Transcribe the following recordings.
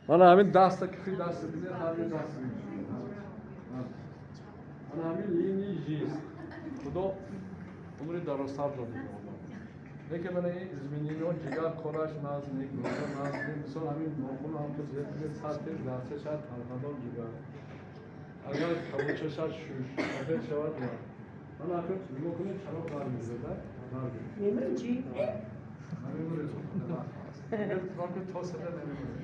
Мана ҳамин даста, ки даста бинед, ҳамин даста, мана ҳамин линии жизнь. Худо умри дарозтар дод. Лекин мана ин изменения ҳо, ҷигар кораш нағз не, гурда нағз не. Мисол, ҳамин нохун ҳамто зиёд бинед, сар тез даста шад, талхадон ҷигар, агар кабуча шад, шуш сафед шавад. Ва мана акун нигоҳ кунед, чароғ ғарб мезада, ғарб. Мемирӣ чӣ? Намемуред, то сада намемуред.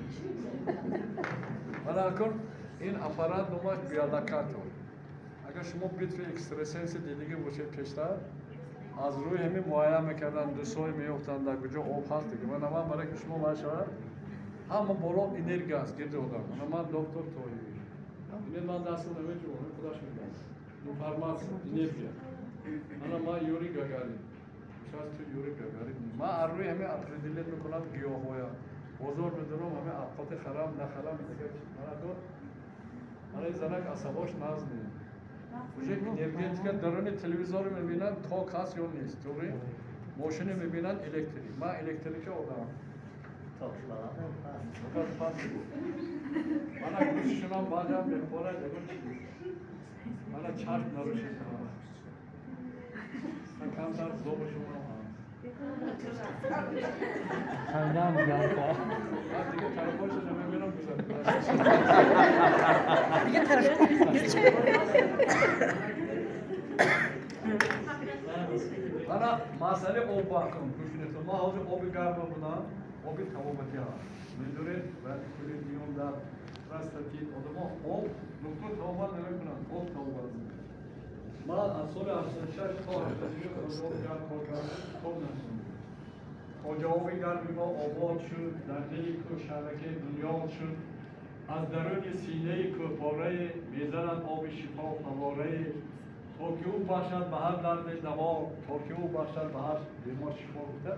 Мана акун ин аппарат номаш биолокатор. Агар шумо «Битваи экстрасенсы» дидагӣ бошед, пештар аз рӯи ҳамин муайян мекарданд, дусой меёфтанд, дар куҷо об ҳаст дига. Мана ман барои ки шумо шавад, ҳама боло энергия аст гирди одам. Мана ман доктор Тоҳир. Бинед, ман дастам намеҷунбонам, худаш мегӯяд. Информация, энергия. Мана ман Юрий Гагарин. Сейчас ту Юрий Гагарин. Ман аз рӯи ҳамин определить мекунам гиёҳҳоя. Бозор медонам, ҳамин авқоти харам, нахарам, дигар чиз. Мана то мана ин занак асабош нағз не. Уже энергетика даруни телевизорро мебинанд, ток ҳаст ё нест. Туғри? Мошине мебинанд, электрик. Ман электрика одамам. Фақат пас. Мана гӯшшунам баъзан мехӯрад, ягон чиз. Мана чашм нарушид. Ман камтар зобашумам ҳаст. Хандам ганта. Ман дига тарафҳоша намебинам, гузар. Дига тараф. Мана масъалаи об бакун, гӯш кунед. Ман ҳозир оби гарма будам, оби табобатӣ ҳаст. Медонед, радикулит миён дар простатит одамо об доктор табобат намекунанд, об табобат мекунад. Ман аз соли 86 то 89 оби гарм кор кардам, тоб нашудам. Хоҷа оби гарми мо обод шуд, дар дили кӯҳ шабакаи бунёд шуд. Аз даруни синаи кӯҳпорае мезанад оби шифо фаворае, то ки ӯ бахшад ба ҳар дарде даво, то ки ӯ бахшад ба ҳар бемор шифо гуфта.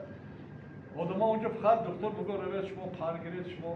Одамо онҷо фақат доктор мегӯ, равед, шумо пар гиред, шумо